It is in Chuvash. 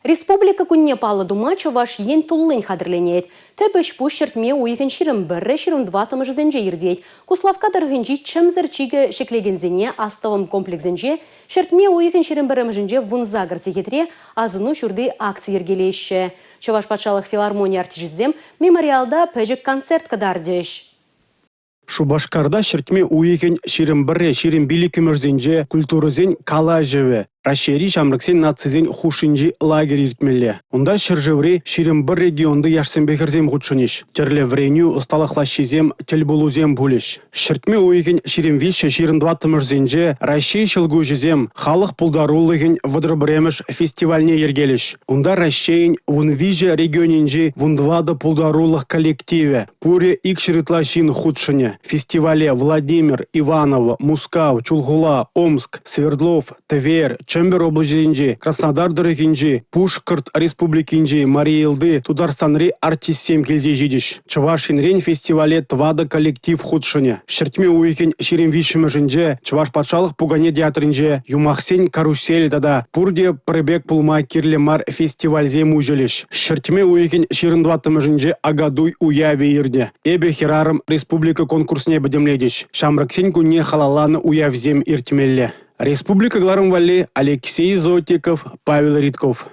Республика кунне паллӑ тума Чӑваш Ен туллин хатӗрленет. Тӗп ӗҫ-пуҫ ҫӗртме уйӑхӗн 21-ре 24-мӗшӗсенче иртет. Куславкка тӑрӑхӗнчи чӗмсӗр чикӗ ҫӗклекенсене астӑвӑм комплексӗнче ҫӗртме уйӑхӗн 21-мӗшӗнче вунсакӑр сехетре Асӑну ҫурти акци йӗркелеҫҫӗ. Чӑваш патшалӑх филармони артисчӗсем мемориалта пӗчӗк концерт кӑтартӗҫ. Шупашкарта ҫӗртме уйӑхӗн 21-ре 25-мӗшӗсенче культурӑсен калаҫӑвӗ Раҫҫейри ҫамрӑксен нацисен хушшинчи лагерь иртмелле. Унта ҫӗршыври 21 регионти яшсемпе хӗрсем хутшӑнӗҫ. Тӗрлӗ вӗренӳ, ӑсталӑх лаҫҫисем, тӗл пулусем пулӗҫ. Ҫӗртме уйӑхӗн 23-24-мӗшӗсенче Раҫҫей ҫӑл куҫӗсем халӑх пултарулӑхӗн 31-мӗш фестивальне йӗркелӗҫ. Унта Раҫҫейӗн 13 регионӗнчи 14 пултарулӑх коллективӗ, Пурӗ 200 ытла ҫын хутшӑнӗ. Фестивале Владимир, Иваново, Мускав, Чулхула, Омск, Свердлов, Тверь, Чӗмпӗр облаҫӗсенчи, Краснодар тӑрӑхӗнчи, Пушкӑрт Республикинчи, Мари Элти, Тутарстанри артистсем килсе ҫитӗҫ. Чӑваш Енрен фестивале 4 коллектив хутшӑнӗ. Ҫӗртме уйӑхӗн 23-мӗшӗнче Чӑваш патшалӑх пукане театрӗнче «Юмахсен каруселӗ» тата «Пурте пӗр пек пулма кирлӗ мар» фестивальсем уҫӑлӗҫ. Ҫӗртме уйӑхӗн 24-мӗшӗнче Акатуй уявӗ иртӗ. «Эпӗ хӗрарӑм» республика конкурсне пӗтӗмлетӗҫ. Ҫамрӑксен кунне халалланӑ уявсем иртмелле. Республика кӑларӑм валли Алексей Зотиков, Павел Ритков.